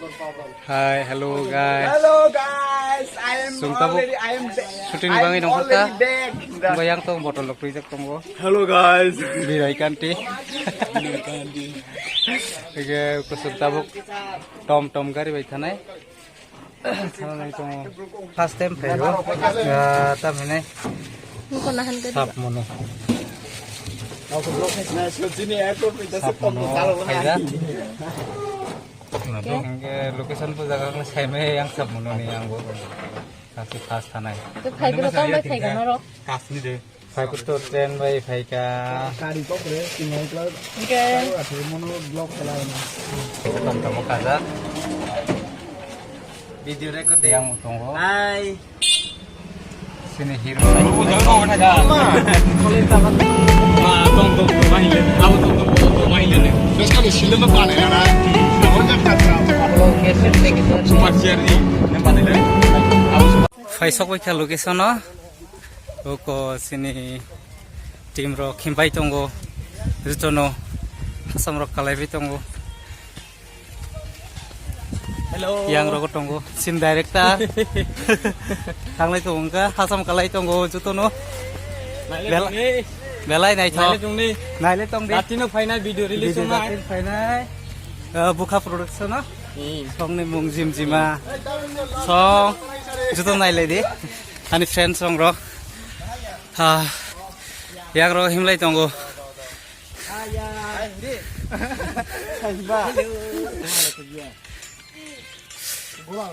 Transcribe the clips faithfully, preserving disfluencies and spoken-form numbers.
Hi, hello guys. Hello guys, I am Sung tabuk already, I am back. Shooting ni I am bangwi nongkha already ta? Back. Bo yang tong botol rok twijak tongo. Hello guys. Birai kanti. Birai kanti. Ege kusuk tabuk tom tom gari bai thanai. Thanai tongo. First time phai o. Ya, tam hinai. Nukho nahan gari. Sap mono. Sap mono phaida. Hingke location bo jaga khe saimai yang sap mono ni ang bo. Kasi fast thanai. To phai khe tong bai phai khe norok. Kasni de. Phai khe to train bai phai kha. Gari kok re, sinai kla. Hingke. Karo ati mono vlog kela ni. Tong tong kaja. Video record de. Yang tongo. Hai. Sini hero. Faisok bai kha location o. Oko sini team rok khimpai tongo. Jotono hasam rok kalai bai tongo. Hello. Yang rogo tongo, sin director. Tanglai tongo wngkha, hasam kalai tongo, jotono. Naile Bel-, tongni. Belai naithok. Naile tongni. Naile tongdi. Datino phainai video release Video wngnai. Datin phainai. Eh, Bukha Production no? Hmm. Songni mung Jim Jima. Song, joto nailai di. Ani friends song rok. Ha, yang rogo himlai tongo.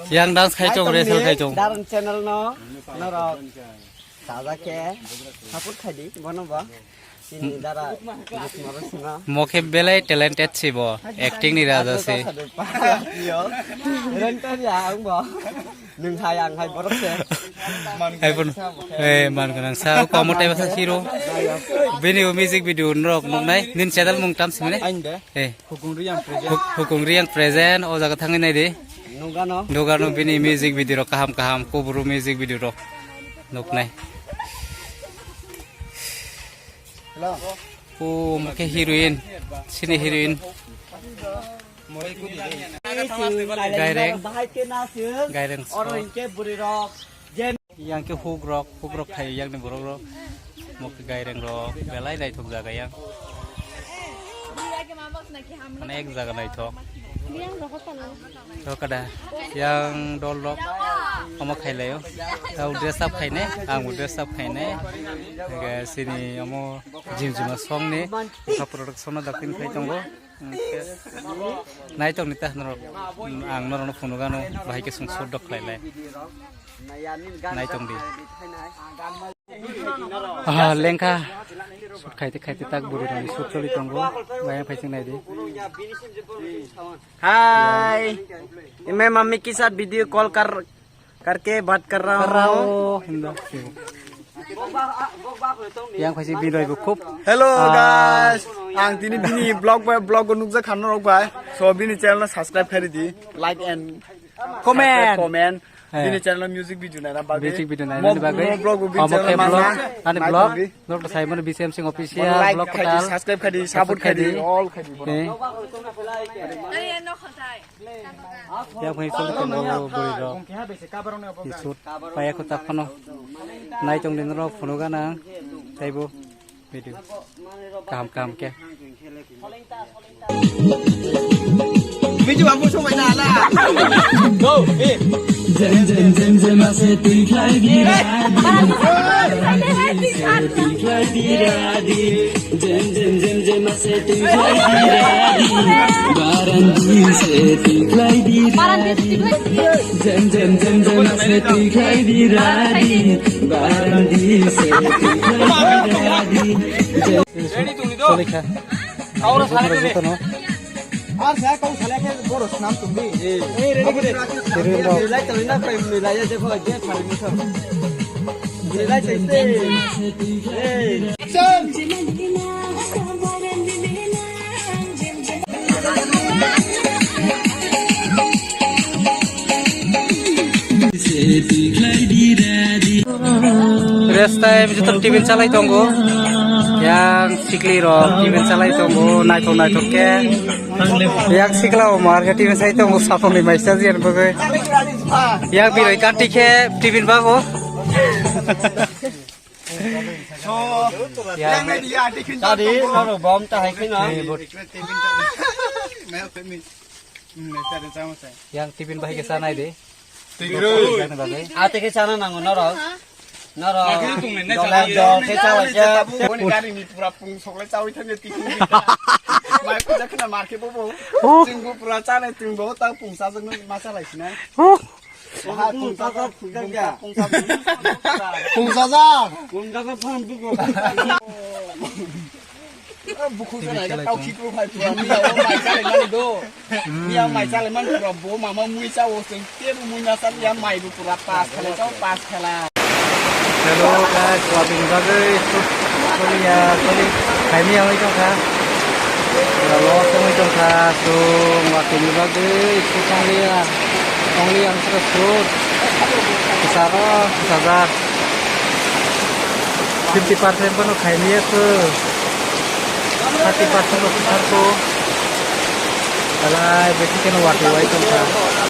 Yang dance khai chong, wrestle khai chong. Darren channel no, norok saja khe support khai di, bono bo. Chini dara Jismaro sima. Mo khe belai talented si bo, acting ni raja si. Yo, talented ya ang bo. Nwng hai ang hai borok se. Hai pun, eh, man ganang sa, o komo tai basa hero. Bini o music video norok nuknai, nini channel mung tam simane? Ain de. Eh. Hukung Riang present. Huk-, Hukung Riang present, o jaga thangwi nai di. Nugano. Nugano bini music video rok kaham kaham, kuburu music video rok nuknai. Hello. O mokhe heroine, sini heroine. Gaireng. Gaireng. Oro hinkhe bwrwi rok. Yang khe huk rok, huk rok khai yang ni borok rok. Mokhe gaireng rok, belai naithok jaga yang. Mane ek jaga naithok. Yang rok kala. Rok kada. Yang dol rok. Omo khai laio. Tau dress up khai ne, ang dress up khai ne. Hingke sini omo Jim Jima song ni. Ka production no dakin khai tongo. Naitok ni ta norok, ang norok no phunuk ano, bahai khe sung sut dok khlai lai. Naitok di. Ah, lengkha. Sut khaite khaite tak buru rani sut choli tongo. Bahai phai sing nai di. Hi. मैं मम्मी के साथ video call कर करके बात कर रहा हूँ। Yang phaisi Binoy bo khub. Hello, ah, guys. Ang tini bini vlog bai vlog o nukjak kha norok bai. So bini channel no subscribe khai di, like and comment. Comment. Eh. Bini channel music video naina bagwi. Music video naina bagwi. Mo vlog o bini channel vlog, ani vlog. Norok sai mano B C M Singh official vlog kotal. Subscribe khai di, support khai di, all khai di. Eh. Yang phai solo tongo bwrwi rok. Isut paya kho tak phano. Nai tong din rok phunuk gana taibo video. Kaham kaham khe. Video ang busong mai na ala. Go, eh. Jen jen jen jen ase twi khlai di. Twi khlai di. Jen jen jen jen ase twi khlai di radi. Baran di se twi khlai di radi. Jen jen jen jen ase twi khlai di radi. Baran di se twi khlai di radi. Ready tongni do? Solikha. Kaura sale kene. Jotono. Ar sa kau sale ke boro snam tongdi. Eh, ready kene. Ready kene. Lai tongni na kai mui lai ya dekho je thari ni so. Lai tongni. Eh. Rest time joto T V chalai tongo. Yang sikli rok tiffin salai tongo, naithok naithok khe. Yang sikla o mar khe tiffin sai tongo, sapung ni maisa jiyan bagwi. Yang biroi kati khe tiffin bago. Yang nai dia tiffin. Tadi bago. Baru bom ta hai khe na. Yang tiffin bahai khe sanai de. Ate khe chana nango norok. Norok. Dolai dol khe chawai khe. Boni gari ni pura pung soklai chawi thangwi tiffin. Mai puja khna mar khe bobo. Chwng bo pura chanai, chwng bo ta pung chajaknai ma chalai sinai. Oha pung chajak, pung chajak. Pung chajak. Pung chajak phan dugo. Bukhuk jana khe tau khikru phai pura miya o mai chalai mani do. Miya mai chalai mani pura bo mama mui cha o chwng te bo mui ma cha ya mai bo pura pass khala cha o pass khala. Hello guys, wati ni bagwi soli ya soli khaimi ya oi tongkha. Pura loss oi tongkha, so wati ni bagwi suk tongliya. Tongliya ang sura suk. Kisaro kisajak. Fifty percent bono khaimiyakho, thirty percent rok kharkho. Belai besi kheno watwi wai tongkha.